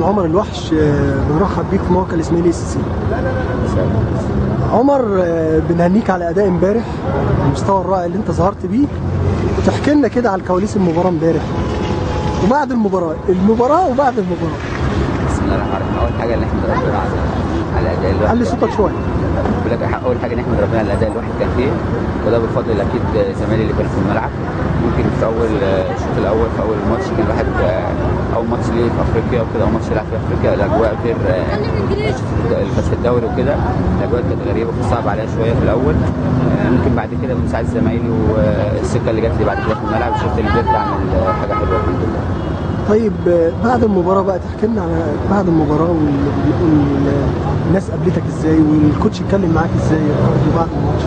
كابتن عمر الوحش، بنرحب بيك في موقع الاسماعيلي SC. عمر، بنهنيك على اداء امبارح، المستوى الرائع اللي انت ظهرت بيه. تحكي لنا كده على الكواليس المباراة امبارح وبعد المباراة، المباراة وبعد المباراة. بسم الله الرحمن الرحيم. اول حاجة نحمد ربنا على الاداء الواحد. علي صوتك شوية. بقول لك اول حاجة نحمد ربنا على الاداء الواحد كان فيه، وده بفضل اكيد زمايلي اللي كانوا في الملعب. ممكن في اول الشوط الاول في اول الماتش كان الواحد اول ماتش ليه في افريقيا وكده، اول ماتش يلعب في افريقيا، الاجواء غير في الدوري وكده، الاجواء كانت غريبة وصعب عليا شوية في الاول. ممكن بعد كده بمساعدة زمايلي والثقة اللي جات لي بعد كده في الملعب، شفت اللي قدرت اعمل حاجة حلوة الحمد لله. طيب بعد المباراة بقى تحكي لنا على بعد المباراة والناس قابلتك ازاي والكوتش اتكلم معاك ازاي برضه بعد الماتش؟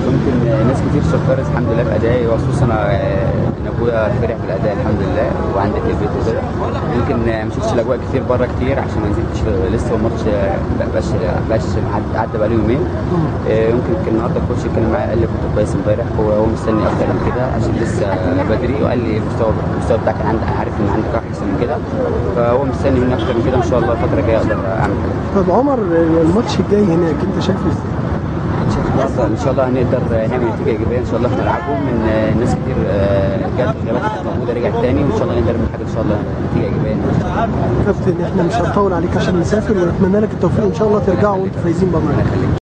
ممكن ناس كتير شكرت الحمد لله في ادائي، وخصوصا ان ابويا فرح بالاداء الحمد لله وعندي في البيت وكده. يمكن ما شفتش الاجواء كتير بره كتير عشان ما نزلتش لسه، والماتش بقاش عدى بقاله يومين. يمكن النهارده الكوتش اتكلم معايا قال لي كنت كويس امبارح، وهو مستني اكتر من كده عشان لسه بدري، وقال لي المستوى بتاعك كان عندك، عارف ان عندك احسن من كده، فهو مستني مني اكتر من كده. ان شاء الله الفترة الجاية اقدر اعمل حاجة. طب عمر، الماتش الجاي هناك انت شايفه ازاي؟ ان شاء الله هنقدر نعمل نتيجة ايجابية ان شاء الله في ملعبهم. من ناس كتير جت غيابات كانت موجودة رجعت تاني، وان شاء الله نقدر نعمل حاجة ان شاء الله نتيجة ايجابية. كابتن احنا مش هنطول عليك عشان نسافر، ونتمنى لك التوفيق ان شاء الله ترجعوا وانتم فايزين بامر.